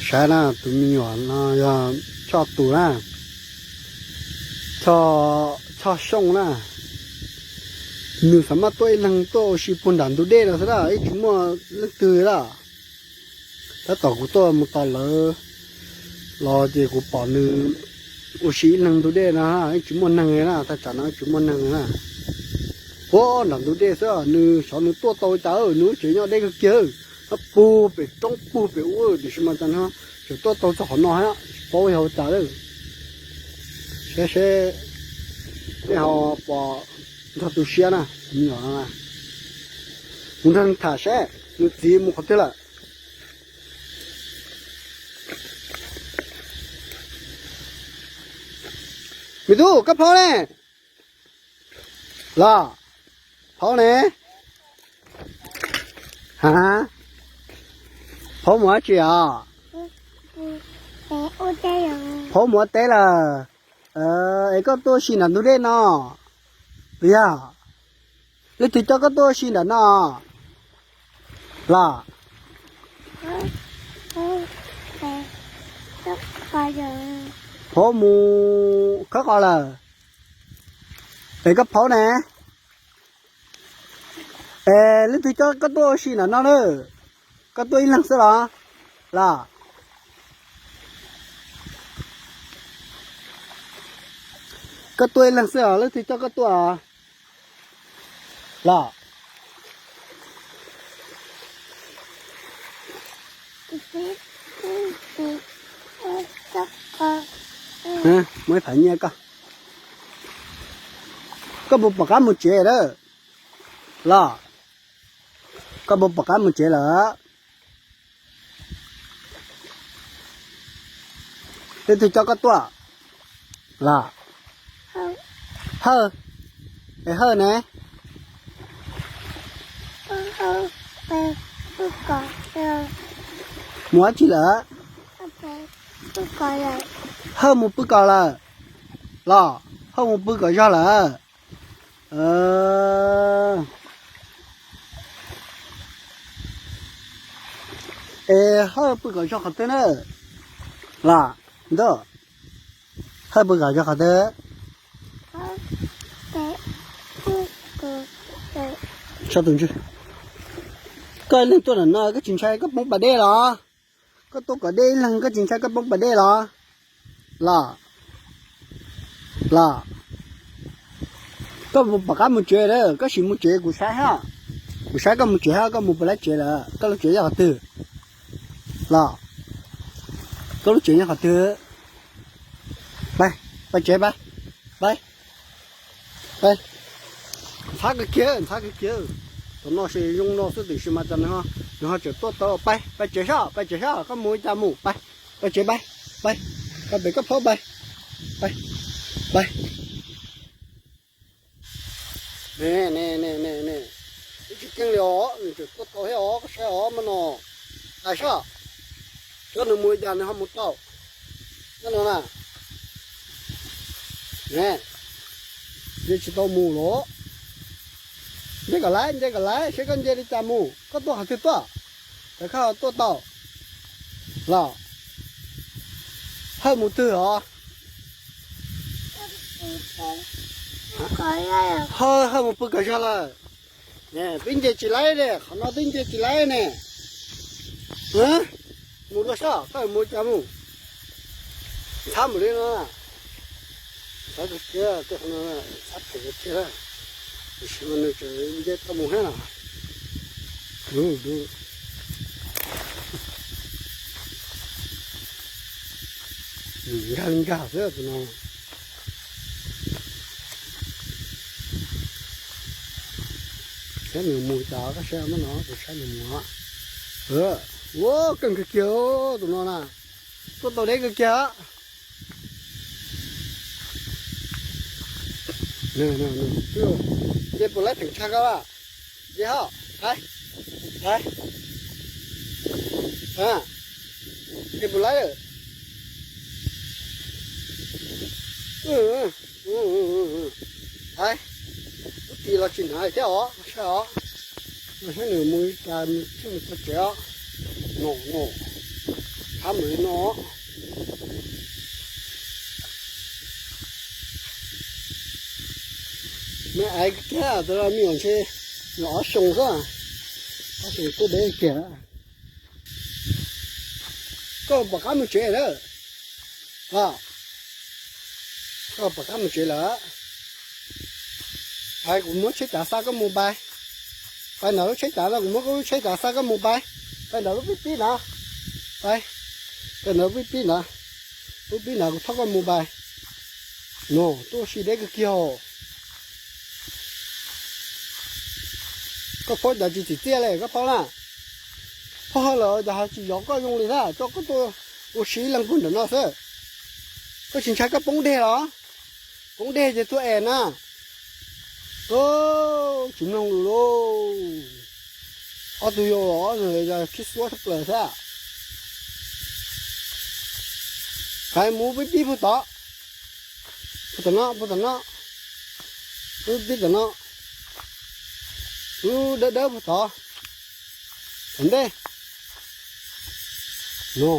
Saib na, tus me nyuam no yog Choj tus na, Choj, Choj Xyooj na. Nws xav mas tuaj ib leeg tuaj ua si puag nram ntug dej no xwb na, ib tsis muaj leej twg na. Tab tom kuv tuaj mus tos lawv los ces kuv pom nws ua si ib leeg ntug dej no, ib tsis muaj neeg na, thaj tsam no ib tsis muaj neeg na. Puag nram ntug dej xwb, nws xyov nws tuaj tau cas, nws lub tsev nyob deb kawg kiag, nyob puag pem roob puag pem ub, tiam sis mas cas no tseem tuaj tau txog qhov no thiab, tsis paub yog ua cas lawm. Saib seb nej ho puas nrog tu siab na, tus me nyuam no na. Mus nrog nws tham seb nws txiv mus qhov twg lawm. Me tub, koj phaub ne? Los, phaub ne? Ha, phaub mus dab tsi os? Phaub mus ua teb lawm. Es koj tuaj ua si nram ntug dej no puas yog? Leej twg coj koj tuaj ua si nram no? Los, phaub mus khawb qos lawm. Es koj phaub ne? Es leej twg coj koj tuaj ua si nram no na? Koj tuaj ib leeg xwb los? Los, koj tuaj ib leeg xwb los leej twg coj koj tuaj? Los, muab ib phav nyiaj koj. Koj puas pom qab mus tsev lawm? Los, koj puas pom qab mus tsev lawm? Leej twg coj koj tuaj? Los, Hawj. Es Hawj ne? Mus dab tsi lawm? Hawj mus pw kos lawm. Los, Hawj mus pw kom zog lawm. Es Hawj pw kom zog qhov twg na? Los, ntuj, Hawj pw kom zog qhov twg? Tso tus ntswg. Koj ib leeg tuaj nram no koj tsis ntshai koj poob pas dej los? Koj tuaj kom deb ib leeg koj tsis ntshai koj poob pas dej los? Los, los, koj pom qab mus tsev lawm, koj sim mus tsev kuv saib hab. Kuv saib koj mus tsev hab, koj mus puas laib tsev lawm, koj lub tsev nyob qhov twg? Los, koj lub tsev nyob qhov twg? Pab, pab tsev pab, pab. Ntxhab kawg kiag, ntxhab kawg kiag. Tam no ces zoo no xwb tiam sis mas cas nws ho tseem tuaj tau. Pab, pab tsev sab, pab tsev sab, koj mus li cas mus, pab, pab tsev pab, pab, pab pem koj phaub pab, pab, pab. Ne, ne, ne, ne, ne, ib tsis keej li os, nws tseem tuaj tau thiab os, koj saib os maj no. Tais sab, saib nws mus li cas nws ho mus tau. Nyob no na. Ne, nce tsis tau mus los. Nce kom laiv, nce kom laiv, seb koj nce li cas mus, koj tuaj qhov twg tuaj, es koj tuaj tau. Los, Hawj mus twg os? Hawj, Hawj mus pw kom zog lawm. Twb nce tsis laib li, qhov no twb nce tsis laib ne. Mus dua sab, koj mus cas mus. Ntxhab mus li no. Ntxhab kawg kiag, tej qhov no ntxhab phem kawg kiag, tiam sis mas nws tseem nce tau mus thiab no. Nkag nkag xwb tus no. Saib nws mus cas, koj saib maj no, kuv saib nws mus. Ua keej kawg kiag tus no na. Tuaj tau deb kawg kiag. Nce puas laib theem tshaj koj lawm? Nce ho, hais, hais, nce puas laib lawm? Hais, lub tis los tsis hnav thiab os, saib os. Saib nws mus li cas, nws thiaj mus txog tsev os. No, no, Qab mus li no. Me aiv kiag tus no me nyuam ntshe nyuam ob xyoos xwb, ob xyoos tuaj deb kiag. Koj pom qab mus tsev lawm. Koj pom qab mus tsev lawm. Pais, kuv muab tsheb cav xa koj mus pais. Pais ntawm lub tsheb cav no, kuv muab koj lub tsheb cav xa koj mus pais. Pais ntawm lub pib pib no. Pais, pais ntawm lub pib pib no. Lub pib no kuv thauj koj mus pais. No tuaj ua si deb kawg kiag os. Koj phob cas tsis txim txiaj li koj phob na. Phob lawm cas ho tsis zov koj zoo li thiab, coj koj tuaj ua si ib leeg puag nram no xwb. Koj tsis ntshai koj poob deg los? Poob deg ces tuag es na. Tsis mloog lus lauj. Ob tug yau los ob tug khib xuab tshaj plaws thiab. Qais mus pib pib puag tod. Puag tom no, puag tom no. Pib pib tom no. Lub dawb dawb puag tod. Tom ntej. No,